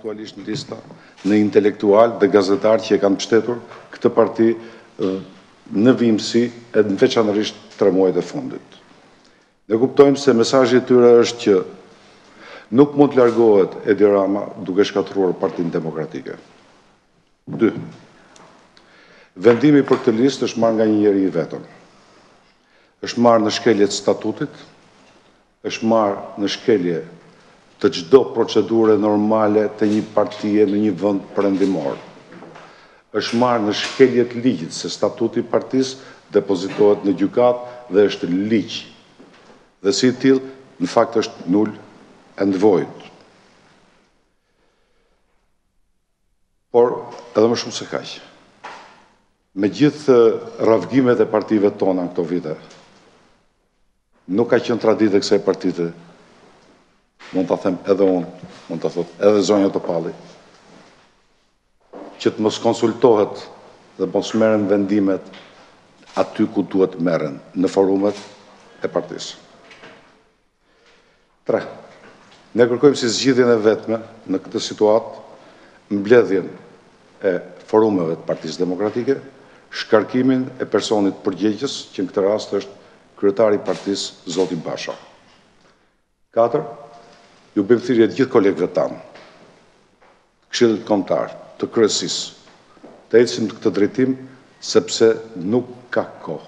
aktualisht në lista, në intelektualë dhe gazetarë që e kanë mbështetur këtë parti në vijimësi e në veçanërisht 3 muajt e fundit. Ne kuptojmë se mesazhi i tyre është që nuk mund të largohet Edi Rama duke shkatërruar Partinë Demokratike. 2. Vendimi për këtë listë është marrë nga një njeri i vetëm. Është marrë në shkelje të statutit, është marrë në shkelje të çdo procedure normale të një partie në një vend perëndimor. Është marrë në shkelje të ligjit, se statuti i partisë depozitohet në gjykatë dhe është ligj. Dhe si i tillë, në fakt është null and void. Por edhe më shumë se kaq. Me gjithë rravgimet e partive tona në këto vite, nuk ka qenë traditë e kësaj partite, mund ta them edhe unë, mund ta thotë edhe zonja Topalli, që të mos konsultohet dhe mos merren vendimet aty ku duhet të merren, në forumet e partisë. 3. Ne kërkojmë si zgjidhjen e vetme në këtë situatë mbledhjen e forumeve të Partisë Demokratike, shkarkimin e personit përgjegjës, që në këtë rast është kryetari i partisë, zoti Basha. 4. Ju bëjmë thirrje të gjithë kolegëve tanë, Këshillit Kombëtar, të kryesisë, të ecim në këtë drejtim sepse nuk ka kohë.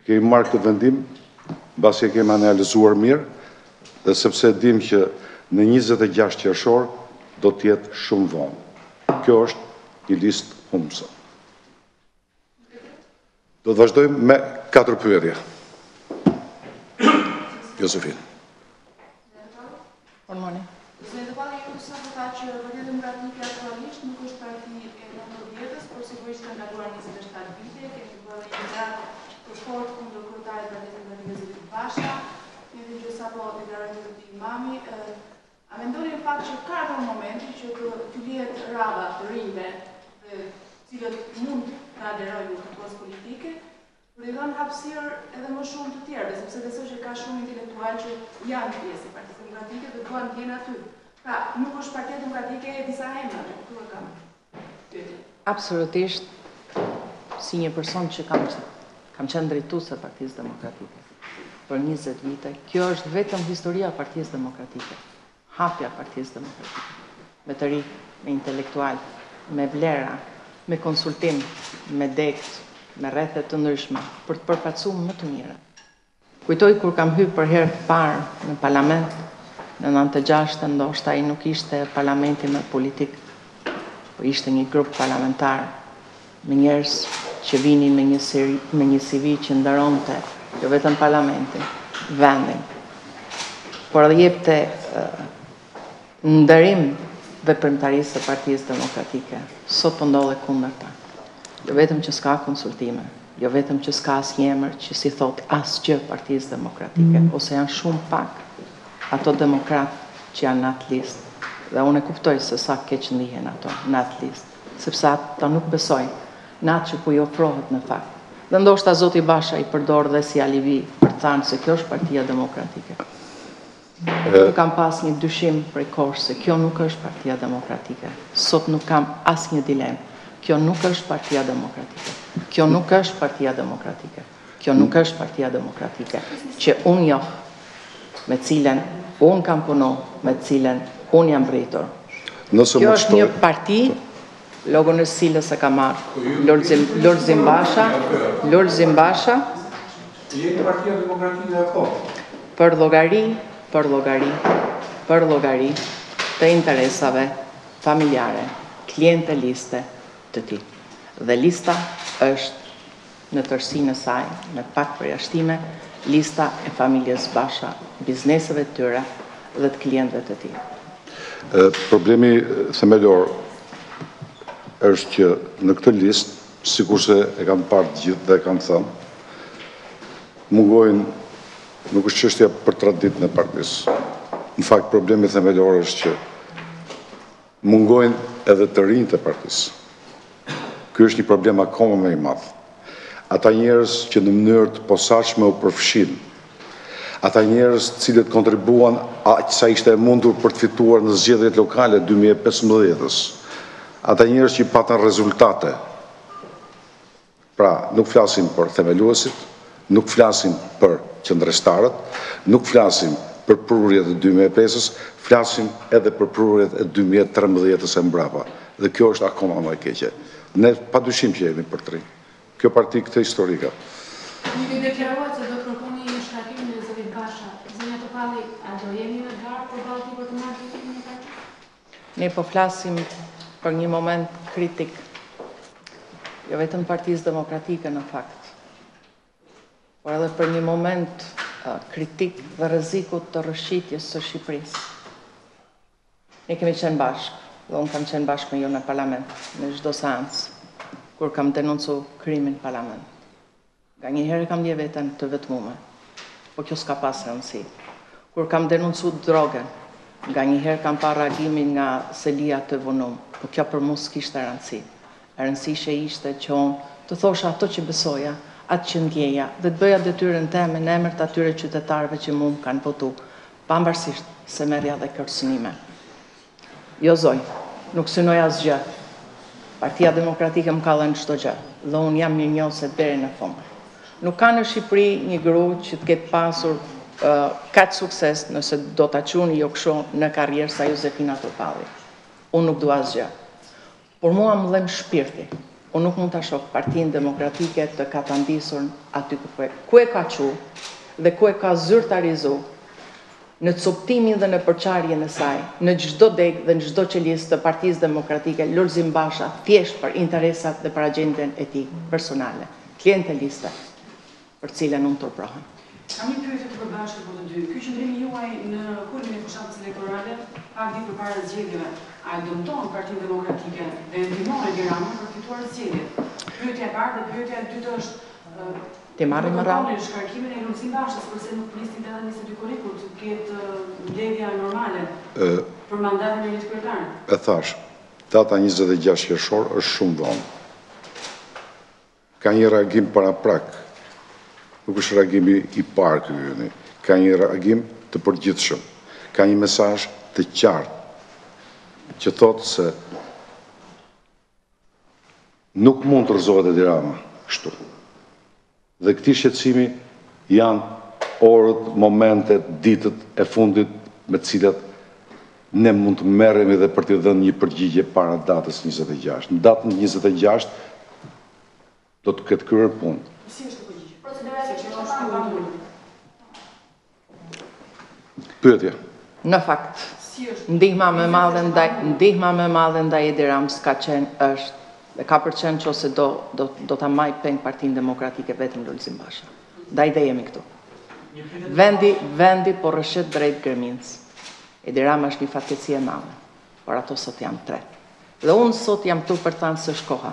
Kemi marrë këtë vendim mbasi e kemi analizuar mirë dhe sepse e dim që në 26 qershor do të jetë shumë vonë. Kjo është një listë humbëse. Do të vazhdojmë me 4 pyetje. Josefin. Good morning. Zoti Topalli, ju sapo tha që Partia Demokratike aktualisht nuk është parti e 19-ës, por sigurisht kanë kaluar 27 vite, kemi bërë një datë të fortë kundër kryetarit të Partisë Demokratike zotit Basha, një gjë sapo deklaroi zoti Imami. A mendoni në fakt që ka ardhur momenti që të lihet radha të rinjve, të cilët mund të aderojnë në këtë post politike, për t'i dhënë hapësirë edhe më shumë të tjerëve, sepse besoj që ka shumë intelektualë që janë pjesë e Partisë Demokratike dhe duan të jenë aty. Pra, nuk është Partia Demokratike e disa emrave, këtu e kam pyetjen. Absolutisht, si një person që kam qenë drejtuese e Partisë Demokratike për 20 vite, kjo është vetëm historia e Partisë Demokratike, hapja e Partisë Demokratike, me të ri, me intelektual, me vlera, me konsultim, me dekt, me rrethe të ndryshme, për të përfaqësuar më të mirën. Kujtoj kur kam hyrë për herë të parë në parlament, në 96, ndoshta ai nuk ishte parlamenti më politik, po ishte një grup parlamentar me njerëz që vinin me një seri, me një CV që nderonte jo vetëm parlamentin, vendin, por edhe jepte nderim veprimtarisë së Partisë Demokratike. Sot po ndodh e kundërta. Jo vetëm që s'ka konsultime, jo vetëm që s'ka asnjë emër që si thot asgjë Partisë Demokratike, ose janë shumë pak ato demokrat që janë në atë listë. Dhe unë e kuptoj se sa keq ndihen ato në atë listë, sepse ata nuk besojnë në atë që po i ofrohet në fakt. Dhe ndoshta zoti Basha i përdor dhe si alibi për të thënë se kjo është Partia Demokratike. Unë kam pas një dyshim prej kohësh se kjo nuk është Partia Demokratike. Sot nuk kam asnjë dilemë. Kjo nuk është Partia Demokratike. Kjo nuk është Partia Demokratike. Kjo nuk është Partia Demokratike që unë njoh, me cilën unë kam punu, me cilën unë jam rritur. Kjo është një parti, logon e cilës e ka marrë Lulzim Basha, Lulzim Basha. Jeni Partia Demokratike akoma. Për llogari, për llogari, për llogari të interesave familjare, klienteliste të tij. Dhe lista është në tërësinë e saj, me pak përjashtime, lista e familjes Basha, bizneseve të tyre dhe të klientëve të tij. Problemi themelor është që në këtë listë, sikurse e kanë parë të gjithë dhe e kanë thënë, mungojnë, nuk është çështja për traditën e partisë. Në fakt, problemi themelor është që mungojnë edhe të rinjtë e partisë. Ky është një problem akoma më i madh. Ata njerëz që në mënyrë të posaçme u përfshin. Ata njerëz të cilët kontribuan aq sa ishte e mundur për të fituar në zgjedhjet lokale 2015-ës. Ata njerëz që patën rezultate. Pra, nuk flasim për themeluesit, nuk flasim për qëndrestarët, nuk flasim për prurjet e 2005-ës, flasim edhe për prurjet e 2013-ës e mbrapa. Dhe kjo është akoma më e keqe. Ne padyshim që jemi për të rinj. Kjo parti këtë histori ka. Ju deklaruat se do të kërkoni shkarkimin e zotit Basha. Zonja Topalli, a do jeni në garë përballë tij për të marrë drejtimin e partisë? Ne po flasim për një moment kritik, jo vetëm Partisë Demokratike në fakt, por edhe për një moment kritik dhe rrezikut të rrëshqitjes së Shqipërisë. Ne kemi qenë bashkë, dhe unë kam qenë bashkë me ju në parlament, në çdo seancë, kur kam denoncu krimin në parlament. Nganjëherë e kam ndje veten të vetmume, po kjo s'ka pas rëndësi. Kur kam denoncu drogen, nganjëherë kam pa reagimin nga selia të vonum, po kjo për mu s'kishte rëndësi. E rëndësishme ishte që unë të thosha ato që besoja, atë që ndjeja dhe të bëja detyrën teme në emër të atyre qytetarëve që mu më kanë votu, pavarësisht se merrja dhe kërcënime. Jo zonjë, nuk synoj asgjë. Partia Demokratike më ka dhënë çdo gjë dhe unë jam mirënjohëse deri në fund. Nuk ka në Shqipëri një gru që të ketë pasur kaq sukses, nëse do ta quani jo kështu, në karrierë sa Jozefina Topalli. Unë nuk dua asgjë. Por mua më dhemb shpirti. Unë nuk mund ta shoh Partinë Demokratike të katandisur aty ku e, ku e ka çu dhe ku e ka zyrtarizu në copëtimin dhe në përçarjen e saj, në çdo degë dhe në çdo qelizë të Partisë Demokratike, Lulzim Basha thjesht për interesat dhe për agjendën e tij personale, klienteliste. Për të cilën unë turprohem. Kam një pyetje të përbashkët për të dy. Ky qëndrim i juaj në kulmin e fushatës elektorale, pak ditë përpara zgjedhjeve, a e dëmton Partinë Demokratike dhe e ndihmon Edi Ramën për të fituar zgjedhjet? Pyetja e parë dhe pyetja e dytë është, T'i marrim me radhë. Kërkoni shkarkimin e Lulzim Bashës, përse nuk prisni datën 22 korrik kur të ketë mbledhja normale për mandatin e ri të kryetarit? E thashë, data 26 qershor është shumë vonë. Ka një reagim paraprak, nuk është reagimi i parë ky yni, ka një reagim të përgjithshëm, ka një mesazh të qartë që thotë se nuk mund të rrëzohet Edi Rama kështu. Dhe këtij shqetësimi janë orët, momentet, ditët e fundit me të cilat ne mund të merremi dhe për t'i dhënë një përgjigje para datës 26. Në datën 26 do të ketë kryer punë. Si është përgjigje? Procedura e që është e Pyetje. Në fakt, ndihma më e madhe ndaj ndihma më e madhe ndaj Edi Ramës ka qenë është dhe ka për qenë që do do do ta mbajë peng Partinë Demokratike vetëm Lulzim Basha. Ndaj dhe jemi këtu. Vendi vendi po rrëshqet drejt greminës. Edi Rama është një fatkeqësi e madhe, por ato sot janë tre. Dhe unë sot jam këtu për të thënë se është koha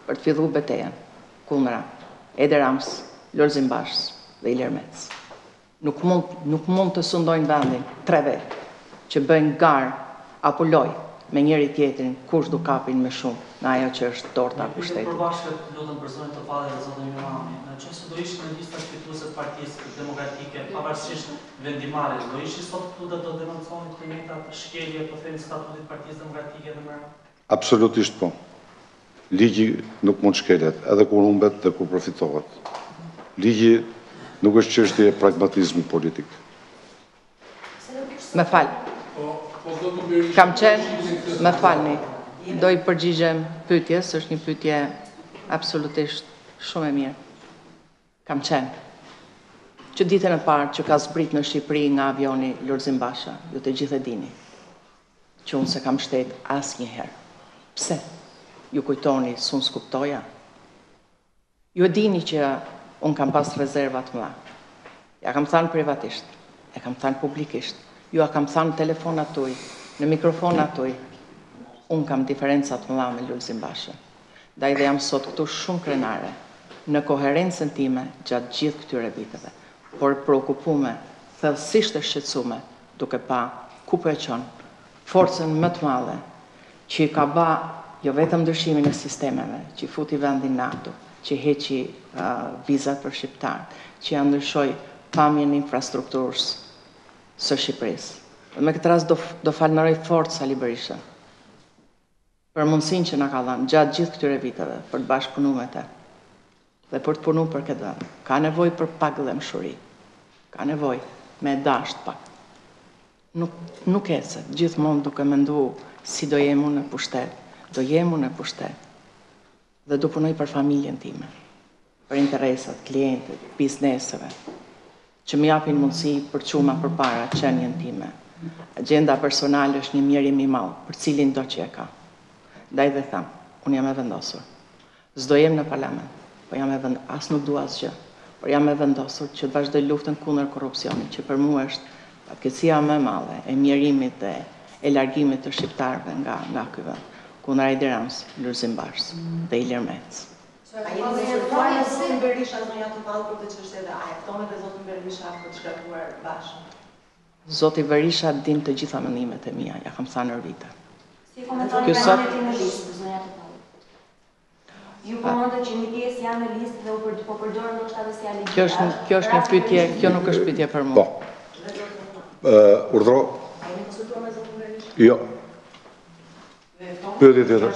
për të filluar betejën kundra Edi Ramës, Lulzim Bashës dhe Ilir Metës. Nuk mund, nuk mund të sundojnë vendin tre vetë që bëjnë garë apo lojë me njëri tjetrin kush do kapin më shumë nga ajo që është torta e pushtetit. Një pyetje të përbashkët lutem për zonjën Topalli dhe zotin Imami. Në qoftë se do ishit në listat fituese të Partisë Demokratike, pavarësisht vendimmarrjes, do ishit sot këtu dhe do denonconit të njëjtat shkelje, po themi statutit të Partisë Demokratike dhe me radhë? Absolutisht po. Ligji nuk mund të shkelet, edhe kur humbet dhe kur përfitohet. Ligji nuk është çështje e pragmatizmit politik. Më fal. Kam qenë, më falni, do i përgjigjem pyetjes, është një pyetje absolutisht shumë e mirë. Kam qenë. Që ditën e parë që ka zbrit në Shqipëri nga avioni Lulzim Basha, ju të gjithë e dini, që unë s'e kam mbështet asnjëherë. Pse? Ju kujtoni se unë s'kuptoja? Ju e dini që unë kam pas rezerva të mëdha. Ja kam thanë privatisht, e kam thanë publikisht, jua kam thanë në telefonat tuj, në mikrofonat tuj. Unë kam diferenca të mëdha me Lulzim Bashën. Ndaj dhe jam sot këtu shumë krenare në koherencën time gjatë gjithë këtyre viteve, por e preokupume, thellësisht e shqetësume duke pa ku po e çon forcën më të madhe që i ka ba jo vetëm ndryshimin e sistemeve, që i futi vendin në NATO, që heqi vizat për shqiptarët, që ia ndryshoi. pamjen e infrastrukturës së Shqipërisë. Dhe me këtë rast do, do falënderoj fort Sali Berishën për mundësinë që na ka dhënë gjatë gjithë këtyre viteve për të bashkëpunu me të dhe për të punu për këtë vend. Ka nevojë për pak dhembshuri. Ka nevojë me dasht pak. Nuk, nuk ecet, gjithmonë duke mendu si do jem unë në pushtet, do jem unë në pushtet dhe do punoj për familjen time, për interesat, klientët, bizneseve, që më japin mundësi për çu ma përpara qenien time. Agjenda personale është një mjerim i madh për cilindo që e ka. Ndaj dhe them, unë jam e vendosur. S'do jem në parlament, po jam e vend, as nuk dua asgjë, por jam e vendosur që të vazhdoj luftën kundër korrupsionit, që për mua është fatkeqësia më e madhe e mjerimit dhe e largimit të shqiptarëve nga nga ky vend, kundër Edi Ramës, Lulzim Bashës dhe Ilir Metës. A jeni konsultuar me zotin Berisha, zonja Topalli për këtë çështje dhe a e fton edhe zotin Berisha për të shkarkuar Bashën? Zoti Berisha din të gjitha mendimet e mia, ja kam thënë ndër vite. Si e komentoni Ky sot pranimin e tij në listë, zonja Topalli? Ju përmendët që një pjesë janë në listë dhe u për, po përdoren ndoshta edhe si alibi. Kjo është kjo është një pyetje, kjo nuk është pyetje për mua. Po. Ë, urdhro? A jeni konsultuar me zotin Berisha? Jo. Pyetje tjetër.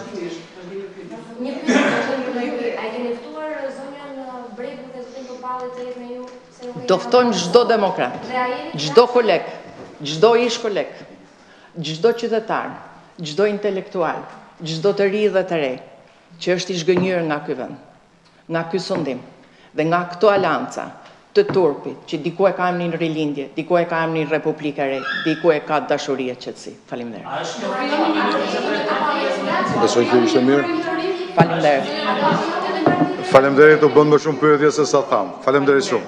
Një pyetje do të ju, a e keni ftuar zonjën Bregu dhe zotin Topalli të jetë me ju? Se nuk e Do ftojmë çdo demokrat, Dhe a jeni çdo koleg, çdo ish koleg, çdo qytetar, çdo intelektual, çdo të ri dhe të re që është i zhgënjyer nga ky vend, nga ky sundim dhe nga këto aleanca të turpit, që diku e ka emrin Rilindje, diku e ka emrin Republikë e Re, diku e ka dashuri e qetësi. Faleminderit. A është kjo firma Besoj që ishte mirë. Faleminderit. Faleminderit, u bën më shumë pyetje se sa tham. Faleminderit shumë.